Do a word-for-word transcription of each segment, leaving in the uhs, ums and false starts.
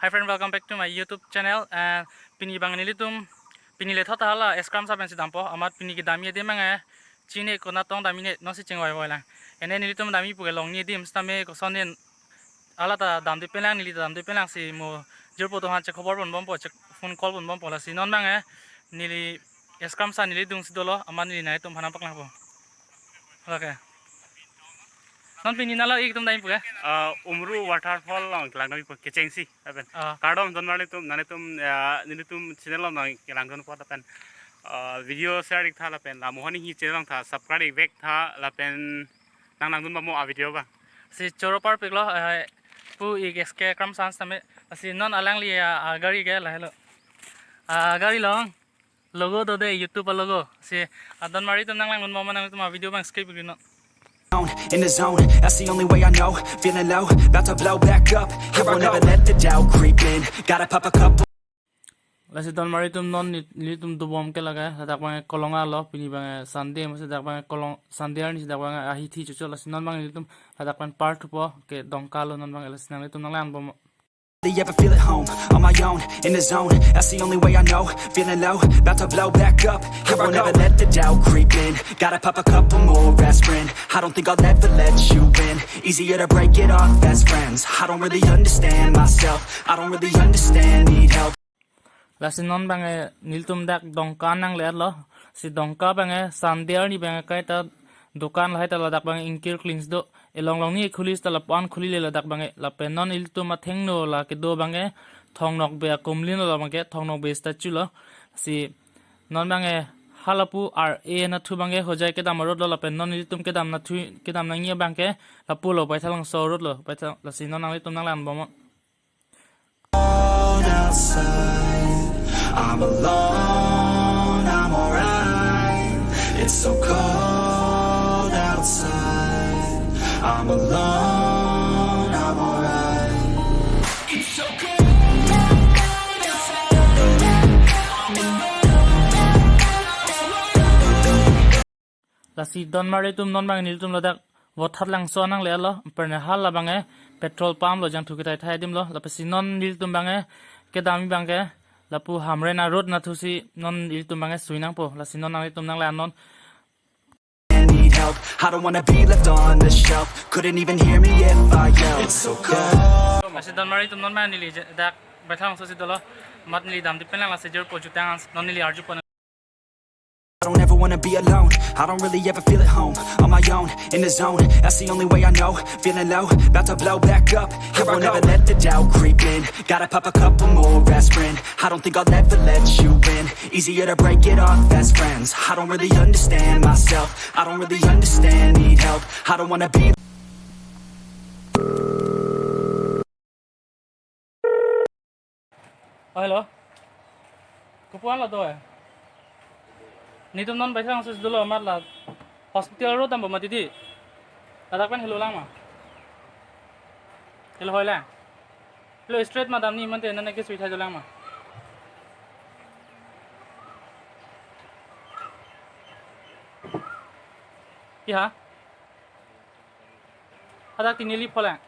Hi friend, welcome back to my YouTube channel. And pini abang nelitum, pini le thot hala S-Kramsa pensi dampo, amat pini kedamji adim abang eh, chini konat tong damji ne, non si chingvai vai lang. Ene nelitum damji pu ke longji adim sitame koson din hala ta damde pen lang, neli ta damde pen lang si mo jirpo atum aphan chekhobor ponbompo, che phone call ponbompo, lasi non abang eh, neli S-Kramsa neli dungsi dolo, amat neli nanglitum aphan nangpaklangpo. Oke. Non pini nalo ik atum damji pu ke? Ah, Umru waterfall along kelang damji pu kechengsi lapen. Ah. Kardom donmarli atum, nanglitum, ah, nelitum channel along nangkelangdun apot lapen, ah, video share ik tha lapen, la mohoni hi channel along ta subscribe ik vek tha lapen nanglangdun bamo a video abang. Si choro parpiklo, eh, pu ik S-Kramsa sitame, si non alangli a, agari ke lahelo. Agari along logo dode, YouTube alogo. Si, ah, donmarli atum nanglangdun bom, nangtum a video abang skip ik non. In the zone, that's the only way I know. Feeling low, about to blow back up. I won't ever let the doubt creep in. Gotta pop a couple. Lasi donmarli atum non neli, nelitum dobom ke lake, ladak abang eh Kolonga lo, pini abang eh Sunday, masi dak abang eh Kolong, Sunday arni si dak abang eh ahithi chocho, lasi non abang nelitum ladak abang par thupo ke Dongka lo non abang, lasi nanglitum nanglang bom. They ever feel at home, on my own, in the zone. That's the only way I know. Feeling low, about to blow back up. I won't ever let the doubt creep in. Gotta pop a couple more aspirin. I don't think I'll ever let you in. Easier to break it off best friends. I don't really understand myself. I don't really understand, need help. Lasi non abang eh nelitum dak Dongka nangle-etlo. Si Dongka abang eh Sunday arni abang eh kaita dukan lahai ta ladak abang eh ingkir klings do. Elong longni khuli ta lapu-an khulile ladak abang eh. Lapen non ilitum athengno la kedo abang eh Thong Nokbe akumlin lo abang eh, Thong Nokbe statue lo. Si non abang eh halapu R A nathu abang eh Hojai kedam a-road lo, lapen non ilitum kedam nathu, kedam nangji abang eh lapu lo, Baithalangso road lo, Baithal, lasi non nanglitum nanglang bom. Cold outside, I'm alone, I'm alright. It's so cold outside, I'm alone, I'm alright. It's so cold outside, I'm alone, I'm alright. Lasi donmarli atum non abang nelitum ladak Vothatlangso nangle-etlo, perne hala abang eh petrol pump lo, jangthu ketai thai adim lo, lapesi non nelitum abang eh kedamji abang eh lapu Hamren a-road nathu si non nelitum abang eh sui nangpo, lasi non nanglitum nanglang non. Need help. I don't wanna be left on the shelf. Couldn't even hear me if I yelled. It's so cold. Lasi donmarli atum non abang neli je-, dak Baithalangso si dolo, amat neli damde pen lang, lasi jirpo jutang, non neli arju pon. I don't ever wanna be alone. I don't really ever feel at home. On my own, in the zone. That's the only way I know. Feeling low, about to blow back up. I won't ever let the doubt creep in. Gotta pop a couple more aspirin. I don't think I'll ever let you in. Easier to break it off best friends. I don't really understand myself. I don't really understand, need help. I don't wanna be. Oh, hello. Kopu-an lo do eh? Nelitum non Baithalangso si dolo, amat la hospital road dampo mati di. Ladak pen helo lang ma? Helo hoi lang. Helo straight ma damji mate, nane kesui thai dolang ma? Iya. Hadak tinili pholang.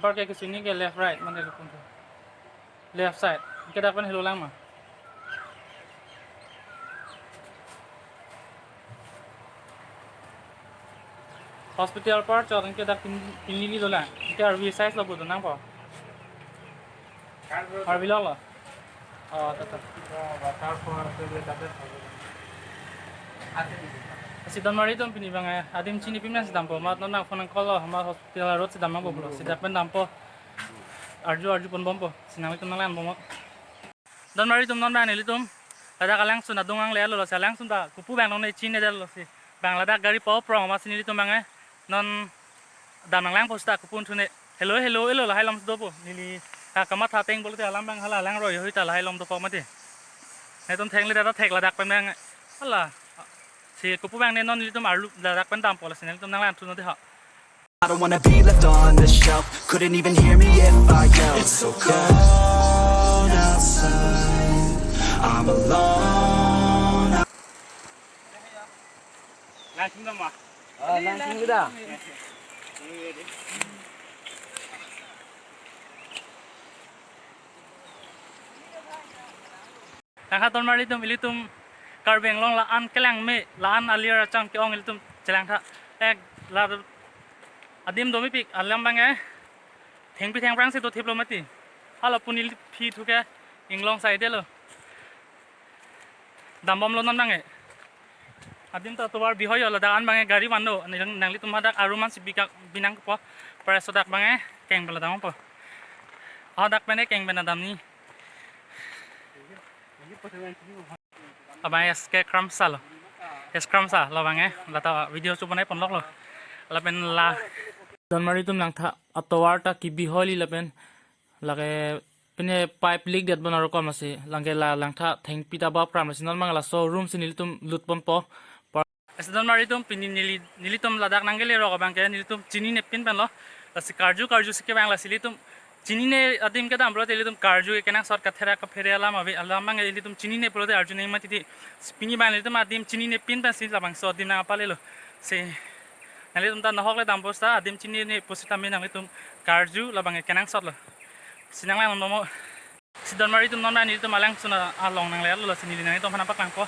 Bar ke kesini ke left right mane lukun tu. Left side. Ke dak pen helo lang ma? Hospital apar chot ke dak tin, tinili dolang. Ke R V size lo bodo nangpo. Karbi lo lo. Oh, tata. Waterfall ke dia tata. Lasi donmari atum pini abang eh, adim chinipim nangsi dampo, amat non nang phone nang call lo, amat hospital road si dam nangpo pulo, si dak pen dampo. Arju arju ponbompo, si nanglitum nanglang bompo. Donmari atum non abang nelitum ladak alangsun adung nangle-etlo, lasi alangsun ta kopu abang nang ne chinine detlo si. Bang ladak gari paprong amatsi nelitum abang eh non dam nanglangpo seta kopu athune. Helo helo elo lahai along si dopo. Neli ha kamatha ateng pulote alam abang hala alang roi hoi ta lahai along dopo mati. Netum thengledet ta thek ladak pen abang. Hala. Si kopu abang ne non nelitum arlu ladak pen dampo, lasi nelitum nanglang thunon dei ha. I don't wanna be left on the shelf. Couldn't even hear me if I yelled. It's so cold outside. I'm alone. Langsung dong, Mak. Ah, langsung kita. Iya, iya, iya. Tangka tonmar ilitum, ilitum Karbi Anglong la-an kelang me, la-an alir achang ke-ong ilitum chelangtha. Ek la adim domepik alam abang ke thengpi thengphrang si dothiplo mati. Hala puni phi thu ke inglong saidelo. Dambomlo non abang ke. Adim ta tovar bihoi yo, ladak an abang ke gari vanlo. Nang, nanglitum hadak arum an si bikak binangpo. Pareso dak abang ke keng pen la dampo. Hadak pen ke keng pen la damji. Abang S K Kramsa lo. S Kramsa lo abang ke. Lata video chu bonai ponloklo. Lapen la tonmar ilitum langtha atovar ta kebihoi lapen lake pine pipe leak det bon arokom asi. Lake la langtha thengpi ta bap kram asi, non abang laso room si nelitum lut ponpo. Lasi tonmar ilitum pini neli, nelitum ladak nangkele rok abang ke nelitum chinine pin pen lo. Lasi karju karju si ke abang, lasi ilitum chinine adim kedam pulote ilitum karju ke kenangsot, katherak kaphere alam ave, alam abang ke ilitum chinine pulote arjunang mati di. Pini abang ilitum adim chinine pin pen si labangso adim nangpalelo. Si nanglitum ta nohok le dampo seta adim chinine pusitame nanglitum karju labang ke kenangsotlo. Si nanglang mo. Lasi tonmar ilitum non abang nelitum alangsun along nanglelo, lasi neli nanglitum aphan paklangpo.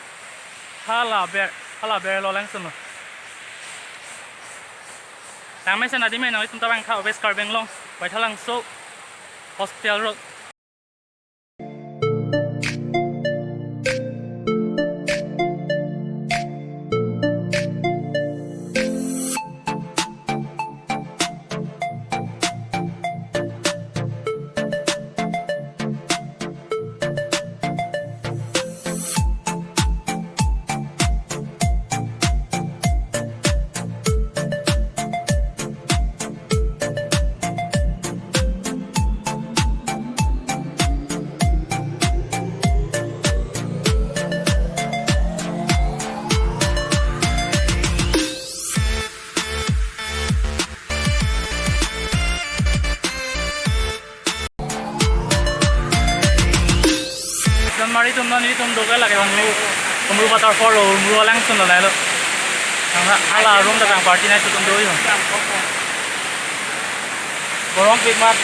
Hala ber, hala berlo alangsun lo. Langmesen adim me nanglitum ta bang tha West Karbi Anglong, Baithalangso Hospital Road. Tonmar ilitum non ilitum doke lake Umru, Umru waterfall lo, Umru alangsun lo lahelo. Tangka hala room ta tang party night atum do yo. Borong pik mat.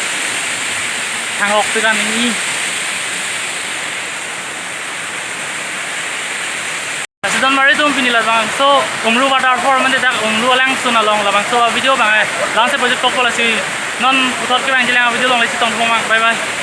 Thanghok pik an ini. Lasi tonmar ilitum pini labangso Umru waterfall mane dak Umru alangsun along labangso video abang ke la-an si pajut kokpo, lasi non puthot ke abang chelang video along lesi tongpo mang. Bye bye.